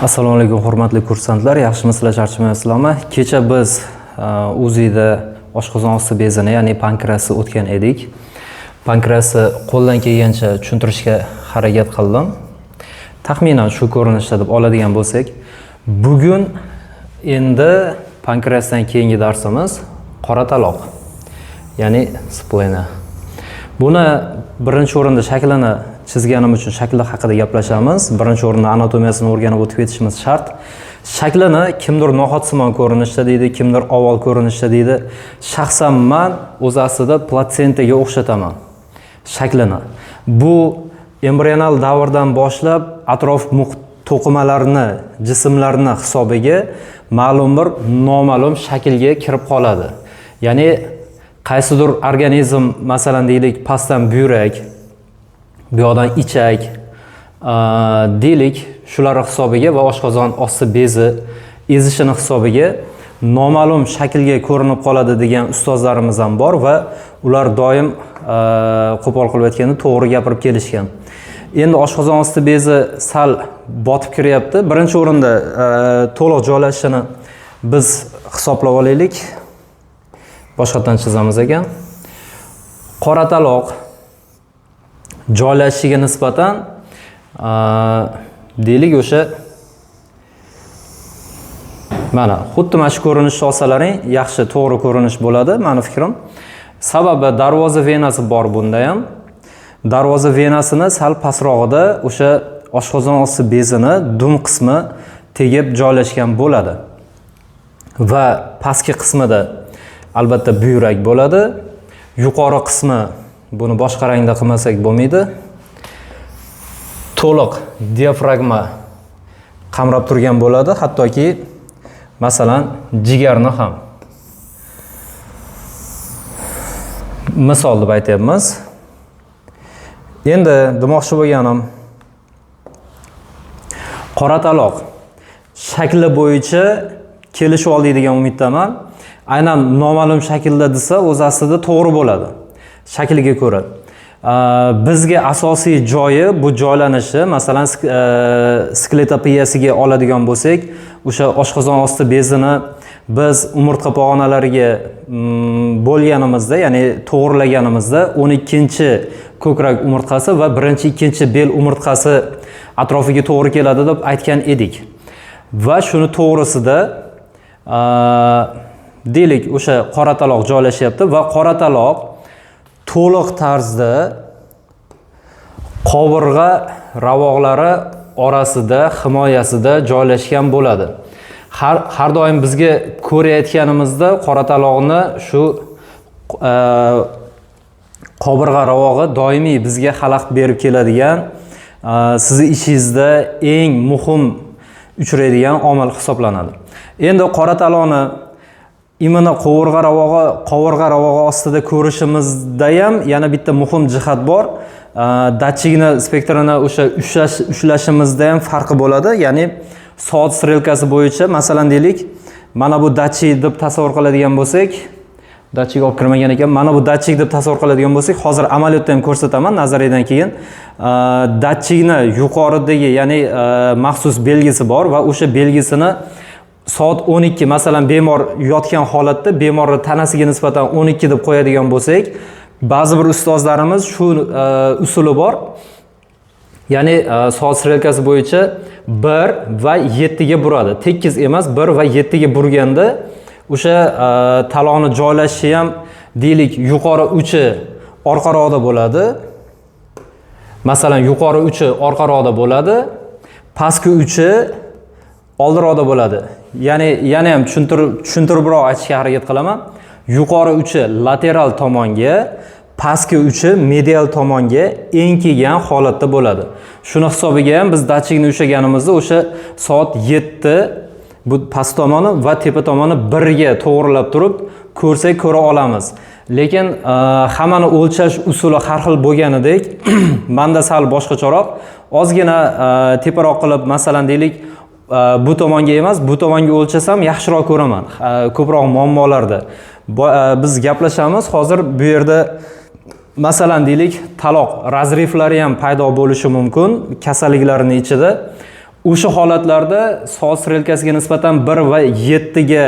Assalomu alaykum, hurmatli kursantlar, yaxshimisizlar, charchamayapsizlarmi? Kecha biz УЗИda oshqozon osti bezini, ya'ni pankreasni o'tgan edik. Pankreasni qo'ldan kelgancha tushuntirishga harakat qildim. Taxminan shu ko'rinishda deb oladigan bo'lsak, bugun endi pankreasdan keyingi darsimiz qora taloq, ya'ni splena. Buni birinchi o'rinda shaklini chizganim uchun shakli haqida gaplashamiz. Birinchi o'rinda anatomiyasini o'rganib o'tib ketishimiz shart. Shaklini kimdir no'xatsimon ko'rinishda deydi, kimdir oval ko'rinishda deydi. Shaxsan man o'z aslida platsentaga o'xshataman shaklini. Bu embrional davrdan boshlab atrof muhit to'qimalarni, jismlarni hisobiga ma'lum bir noma'lum shaklga kirib qoladi. Ya'ni qaysidir organizm, masalan deylik, pastdan buyrak, bu yoqdan ichak, deylik, shular hisobiga va oshqozon osti bezi ezishini hisobiga noma'lum shaklga ko'rinib qoladi degan ustozlarimiz ham bor va ular doim, qo'pol qilib aytganda, to'g'ri gapirib kelishgan. Endi oshqozon osti bezi sal botib kiryapti. Birinchi o'rinda to'liq joylashishini biz hisoblab olaylik. Boshqatdan chizamiz ekan. Qora taloq joylashishiga nisbatan, deylik, o'sha mana xuddi mana shu ko'rinishni olsalaring, yaxshi, to'g'ri ko'rinish bo'ladi, mani fikrim. Sababi darvoza venasi bor bunda ham. Darvoza venasini sal pastrog'ida o'sha oshqozon osti bezini dum qismi tegib joylashgan bo'ladi. Va pastki qismida albatta buyrak bo'ladi. Yuqori qismi, buni boshqa rangda qilmasak bo'lmaydi. To'liq diafragma qamrab turgan bo'ladi, hattoki masalan jigarni ham. Misol deb aytyapmiz. Endi demoqchi bo'lganim, qora taloq shakli bo'yicha kelishib oldik degan umiddaman. Aynan noma'lum shaklda desa, o'z aslida to'g'ri bo'ladi. Shakliga ko'ra. Bizga asosiy joyi bu joylanishi, masalan, skletopiyasiga oladigan bo'lsak, o'sha oshqozon osti bezini biz umurtqa pog'onalariga bo'lganimizda, ya'ni to'g'rilaganimizda 12 ko'krak umurtqasi va 1 2 bel umurtqasi atrofiga to'g'ri keladi deb aytgan edik. Va shuni to'g'risida, deylik, o'sha qora taloq joylashyapti va qora taloq to'liq tarzda qovurg'a ravoqlari orasida, himoyasida joylashgan bo'ladi. Har doim bizga ko'rayotganimizda qora taloqni shu qovurg'a ravog'i doimiy bizga xalaqit berib keladigan, sizni ishingizda eng muhim uchraydigan omil hisoblanadi. Endi qora taloqni imini qovurg'a ravog'i ostida ko'rishimizda ham yana bitta muhim jihat bor. Datchikni spektrini o'sha ushlashimizda ham farqi bo'ladi. Ya'ni soat strelkasi bo'yicha, masalan deylik, mana bu datchik deb tasavvur qiladigan bo'lsak, datchik olib kirmagan ekan. Mana bu datchik deb tasavvur qiladigan bo'lsak, hozir amaliyotda ham ko'rsataman nazariyadan keyin. Datchikni yuqoridagi, ya'ni maxsus belgisi bor va o'sha belgisini soat 12, masalan, bemor yotgan holatda bemorni tanasiga nisbatan 12 deb qo'yadigan bo'lsak, ba'zi bir ustozlarimiz shu usuli bor. Ya'ni soat strelkasi bo'yicha 1 va 7 ga buradi. Tekis emas, 1 va 7 ga burganda o'sha taloqni joylashishi ham, deylik, yuqori uchi orqaroqda bo'ladi. Masalan, yuqori uchi orqaroqda bo'ladi, pastki uchi oldinroqda bo'ladi. Ya'ni yana ham tushuntiribroq aytishga harakat qilaman. Yuqori uchi lateral tomonga, pastki uchi medial tomonga enkiygan holatda bo'ladi. Shuni hisobiga ham biz datchikni ushlaganimizda o'sha soat 7 bu past tomoni va tepa tomoni 1 ga to'g'rilab turib ko'rsak ko'ra olamiz. Lekin hammani o'lchash usuli har xil bo'lganidek, menda sal boshqacharoq, ozgina teparoq qilib, masalan deylik, bu tomonga emas, bu tomonga o'lchasam yaxshiroq ko'raman. Ko'proq muammolarda. Biz gaplashamiz hozir bu yerda, masalan deylik, taloq разрыв lari ham paydo bo'lishi mumkin kasalliklarning ichida. O'sha holatlarda soat strelkasiga nisbatan 1 va 7 ga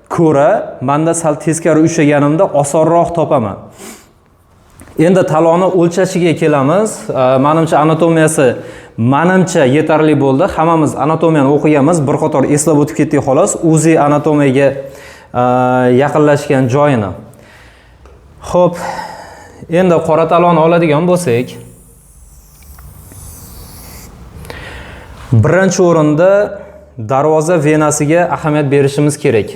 ko'ra menda sal teskari ushlaganimda osonroq topaman. Endi taloni o'lchashiga kelamiz. Menimcha anatomiyasi menimcha yetarli bo'ldi. Hammamiz anatomiyani o'qiganmiz, bir qator eslab o'tib ketdik xolos. UZI anatomiyaga yaqinlashgan joyini. Xo'p, endi qora taloni oladigan bo'lsak, birinchi o'rinda darvoza venasiga ahamiyat berishimiz kerak.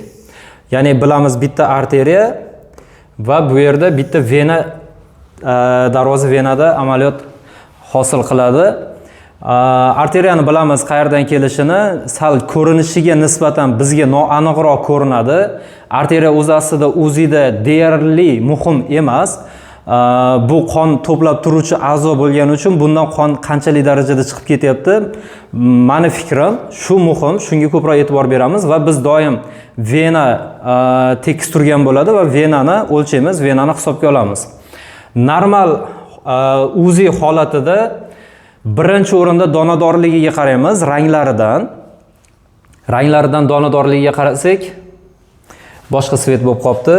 Ya'ni bilamiz bitta arteriya va bu yerda bitta vena, darvoza venada amaliyot hosil qiladi. Arteriyani bilamiz qayerdan kelishini, sal ko'rinishiga nisbatan bizga noaniqroq ko'rinadi. Arteriya o'zi aslida UZIda deyarli muhim emas. Bu qon to'plab turuvchi a'zo bo'lgani uchun bundan qon qanchalik darajada chiqib ketyapti, mani fikrim shu muhim, shunga ko'proq e'tibor beramiz va biz doim vena tekis turgan bo'ladi va venani o'lchaymiz, venani hisobga olamiz. Normal UZI holatida birinchi o'rinda donadorligiga qaraymiz, ranglaridan. Ranglaridan donadorligiga qarasak, boshqa svet bo'lib qopti.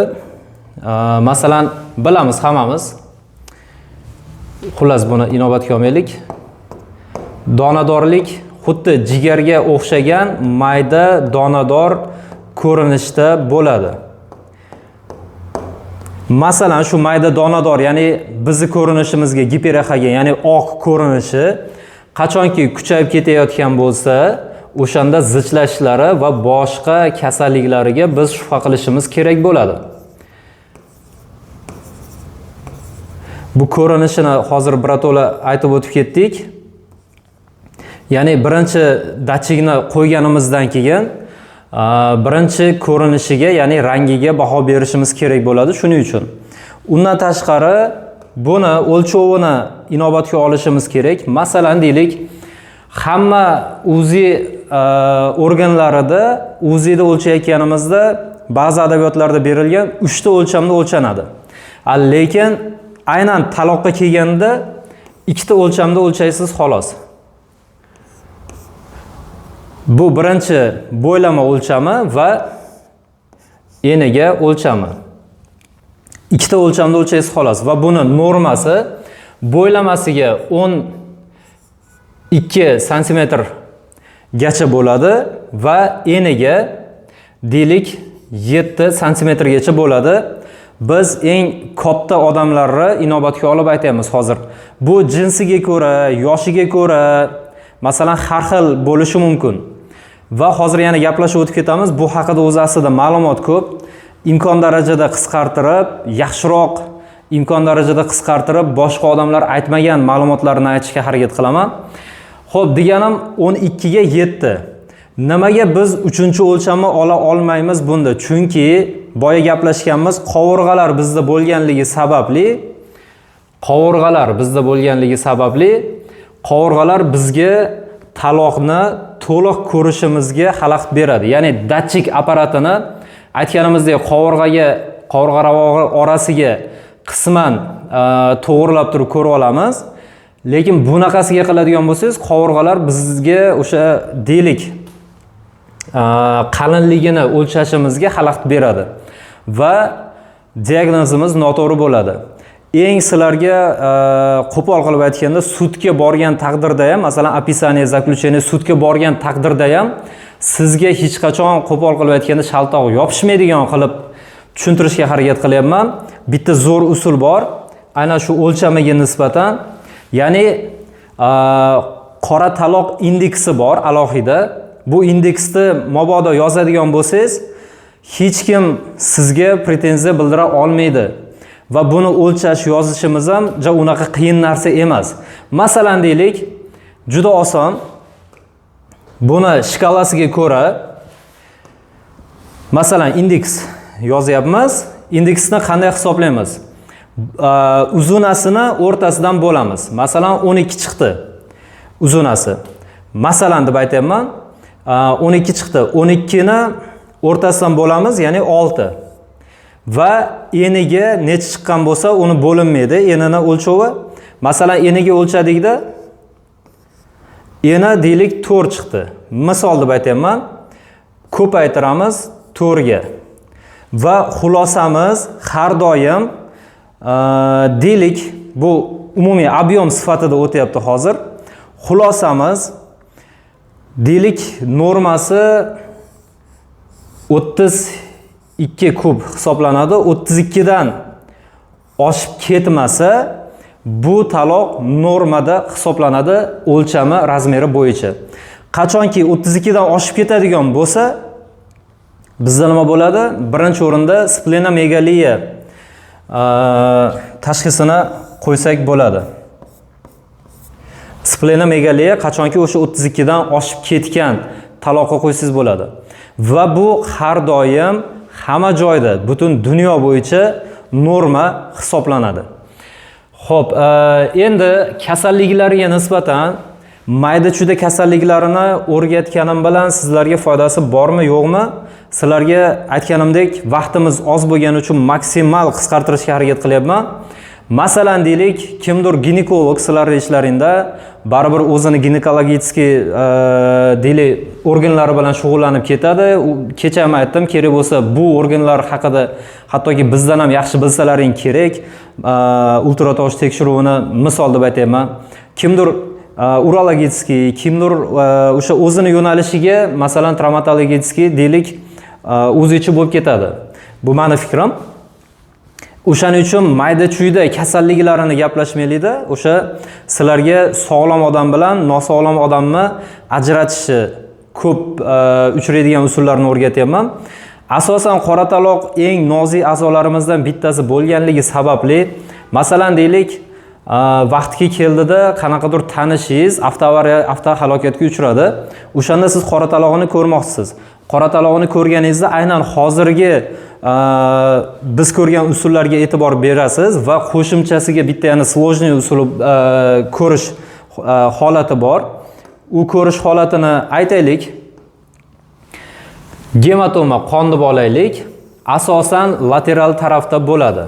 Masalan, bilamiz hammamiz. Xullas, buni inobatga olmaylik. Donadorlik xuddi jigarga o'xshagan mayda donador ko'rinishda bo'ladi. Masalan, shu mayda donador, ya'ni bizni ko'rinishimizga giperexogen, ya'ni oq ko'rinishi qachonki kuchayib ketayotgan bo'lsa, o'shanda zichlashlari va boshqa kasalliklariga biz shubha qilishimiz kerak bo'ladi. Bu ko'rinishini hozir birato'la aytib o'tib ketdik. Ya'ni birinchi datchikni qo'yganimizdan keyin birinchi ko'rinishiga, ya'ni rangiga baho berishimiz kerak bo'ladi shuning uchun. Undan tashqari buni o'lchovini inobatga olishimiz kerak. Masalan, deylik, hamma UZI organlarida UZIda o'lchayotganimizda ba'zi adabiyotlarda berilgan 3 ta o'lchamda o'lchanadi. Lekin aynan taloqqa kelganda 2 ta o'lchamda o'lchaysiz xolos. Bu birinchi bo'ylama o'lchami va eniga o'lchami. 2 ta o'lchamda o'lchaysiz xolos va buni normasi bo'ylamasiga 12 santimetrgacha bo'ladi va eniga deylik 7 santimetrgacha bo'ladi. Biz eng katta odamlarni inobatga olib aytamiz hozir. Bu jinsiga ko'ra, yoshiga ko'ra, masalan, har xil bo'lishi mumkin. Va hozir yana gaplashib o'tib ketamiz. Bu haqida o'zi aslida ma'lumot ko'p. Imkon darajada qisqartirib, yaxshiroq imkon darajada qisqartirib, boshqa odamlar aytmagan ma'lumotlarni aytishga harakat qilaman. Xo'p, deganim 12 ga 7. Nimaga biz 3-o'lchamni ola olmaymiz bunda? Chunki boya gaplashganmiz, qovurg'alar bizda bo'lganligi sababli, qovurg'alar bizda bo'lganligi sababli, qovurg'alar bizga taloqni to'liq ko'rishimizga xalaqit beradi. Ya'ni datchik apparatini aytganimizdek qovurg'aga, qovurg'a ravog'i orasiga qisman to'g'rilab turib ko'ra olamiz. Lekin bunaqasiga qiladigan bo'lsangiz, qovurg'alar bizga o'sha deylik qalinligini o'lchashimizga xalaqit beradi va diagnozimiz noto'g'ri bo'ladi. Eng sizlarga qo'pol qilib aytganda, sudga borgan taqdirda ham, masalan, описание, заключение sudga borgan taqdirda ham sizga hech qachon qo'pol qilib aytganda shaltoq yopishmaydigan qilib tushuntirishga harakat qilyapman. Bitta zo'r usul bor. Aynan shu o'lchamiga nisbatan, ya'ni qora taloq indeksi bor alohida. Bu indeksni mabodo yozadigan bo'lsangiz, hech kim sizga pretenziya bildira olmaydi. Va buni o'lchash, yozishimiz ham ja unaqa qiyin narsa emas. Masalan, deylik, juda oson. Buni shkalasiga ko'ra, masalan, indeks yozyapmiz. Indeksni qanday hisoblaymiz? Uzunasini o'rtasidan bo'lamiz. Masalan, 12 chiqdi uzunasi. Masalan deb aytyapman. 12 chiqdi. 12 ni o'rtasidan bo'lamiz, ya'ni 6. Va eniga necha chiqqan bo'lsa, uni bo'linmaydi, enini o'lchovi. Masalan, eniga o'lchadikda, Eni deylik 4 chiqdi. Misol deb aytyapman. Ko'paytiramiz 4 ga. Va xulosamiz har doim deylik bu umumiy объем sifatida o'tyapti hozir. Xulosamiz deylik normasi 32 kub hisoblanadi. 32 dan oshib ketmasa bu taloq normada hisoblanadi o'lchami размер i bo'yicha. Qachonki 32 dan oshib ketadigan bo'lsa, bizda nima bo'ladi? Birinchi o'rinda splenomegaliya tashxisini qo'ysak bo'ladi. Splenomegaliya qachonki o'sha 32 dan oshib ketgan taloqqa qo'ysangiz bo'ladi. Va bu har doim hamma joyda, butun dunyo bo'yicha norma hisoblanadi. Xo'p, endi kasalliklarga nisbatan mayda-chuyda kasalliklarini o'rgatganim bilan sizlarga foydasi bormi, yo'qmi? Sizlarga aytganimdek, vaqtimiz oz bo'lgani uchun maksimal qisqartirishga harakat qilyapman. Masalan deylik, kimdir ginekolog sizlarning ishlaringda baribir o'zini ginekologический deylik organlari bilan shug'ullanib ketadi. Kecha ham aytdim, kerak bo'lsa bu organlar haqida hattoki bizdan ham yaxshi bilsalaring kerak. Ultratovush tekshiruvini misol deb aytyapman. Kimdir урологический, kimdir o'sha o'zini yo'nalishiga, masalan, travmatологический deylik, o'zicha bo'lib ketadi. Bu meni fikrim. O'shaning uchun mayda-chuyda kasalliklarini gaplashmaylikda, o'sha sizlarga sog'lom odam bilan nosog'lom odamni ajratishi ko'p uchraydigan usullarni o'rgatyapman. Asosan qora taloq eng nozik a'zolarimizdan bittasi bo'lganligi sababli, masalan deylik, vaqtga keldida qanaqadir tanishingiz avtoavariya, avtohalokatga uchradi. O'shanda siz qora talog'ini ko'rmoqchisiz. Qora talog'ini ko'rganingizda aynan hozirgi biz ko'rgan usullarga e'tibor berasiz va qo'shimchasiga bitta yana сложный usuli ko'rish holati bor. U ko'rish holatini aytaylik. Gematoma qon deb olaylik. Asosan lateral tarafda bo'ladi.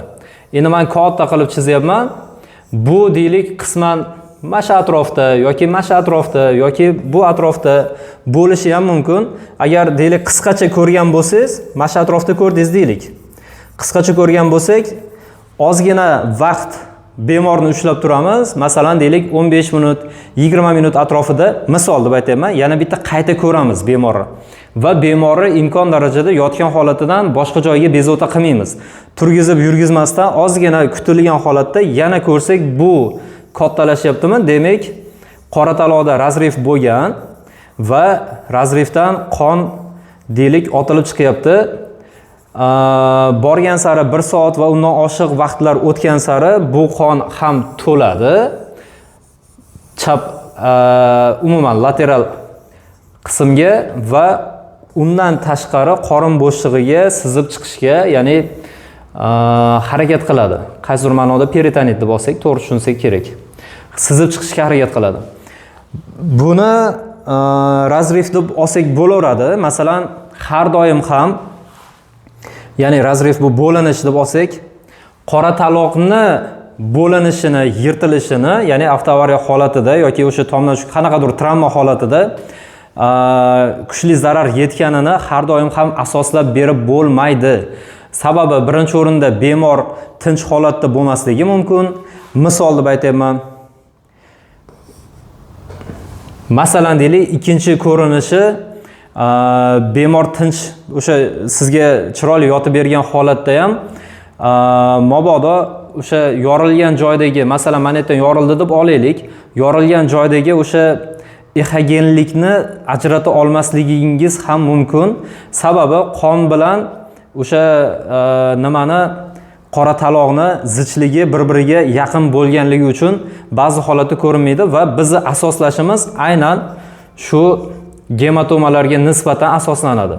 Endi men katta qilib chizyapman. Bu deylik qisman mana shu atrofda yoki mana shu atrofda yoki bu atrofda bo'lishi ham mumkin. Agar deylik qisqacha ko'rgan bo'lsangiz, mana shu atrofda ko'rdingiz deylik. Qisqacha ko'rgan bo'lsak, ozgina vaqt bemorni ushlab turamiz. Masalan, deylik 15 minut, 20 minut atrofida misol deb aytyapman, yana bitta qayta ko'ramiz bemorni. Va bemorni imkon darajada yotgan holatidan boshqa joyga bezovta qilmaymiz. Turgizib yurgizmasdan ozgina kutilgan holatda yana ko'rsak, bu kattalashyaptimi? Demak, qora taloqda разрыв bo'lgan va разрыв dan qon deylik otilib chiqyapti. Borgan sari 1 soat va undan oshiq vaqtlar o'tgan sari bu qon ham to'ladi. Chap umuman lateral qismga va undan tashqari qorin bo'shlig'iga sizib chiqishga, ya'ni harakat qiladi. Qaysidir ma'noda peritonit deb olsak, to'g'ri tushunsak kerak. Sizib chiqishga harakat qiladi. Buni разрыв deb olsak bo'laveradi. Masalan, har doim ham, ya'ni разрыв bu bo'linish deb olsak, qora taloqni bo'linishini, yirtilishini, ya'ni avtoavariya holatida yoki o'sha tomdan tushib qanaqadir travma holatida kuchli zarar yetganini har doim ham asoslab berib bo'lmaydi. Sababi birinchi o'rinda bemor tinch holatda bo'lmasligi mumkin. Misol deb aytyapman. Masalan deylik, ikkinchi ko'rinishi bemor tinch o'sha sizga chiroyli yotib bergan holatda ham mabodo o'sha yorilgan joydagi, masalan, mana yerdan yorildi deb olaylik, yorilgan joydagi o'sha exogenlikni ajrata olmasligingiz ham mumkin. Sababi qon bilan o'sha nimani qora taloqni zichligi bir-biriga yaqin bo'lganligi uchun ba'zi holatda ko'rinmaydi va bizni asoslashimiz aynan shu gematomalarga nisbatan asoslanadi.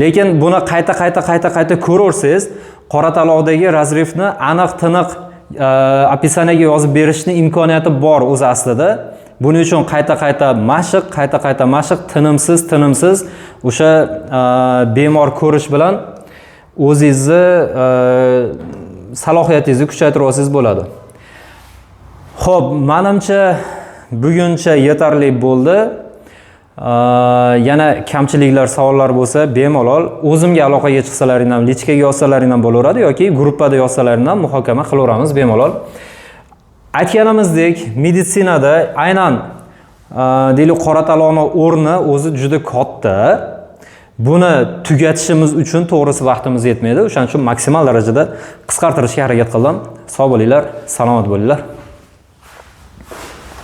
Lekin buni qayta-qayta ko'raversangiz, qora taloqdagi разрыв ni aniq tiniq описание ga yozib berishni imkoniyati bor o'zi aslida. Buning uchun qayta-qayta mashq, qayta-qayta mashq, tinimsiz, tinimsiz o'sha bemor ko'rish bilan o'zingizni salohiyatingizni kuchaytirib olsangiz bo'ladi. Xo'p, menimcha Buguncha yetarli bo'ldi. Yana kamchiliklar, savollar bo'lsa, bemalol o'zimga aloqaga chiqsalaring ham, личка ga yozsalaring ham bo'laveradi yoki gruppada yozsalaring ham muhokama qilaveramiz bemalol. Aytganimizdek, meditsinada aynan deylik, qora taloni o'rni o'zi juda katta. Buni tugatishimiz uchun, to'g'risi, vaqtimiz yetmaydi. O'shaning uchun maksimal darajada qisqartirishga harakat qildim. Sog' bo'linglar, salomat bo'linglar.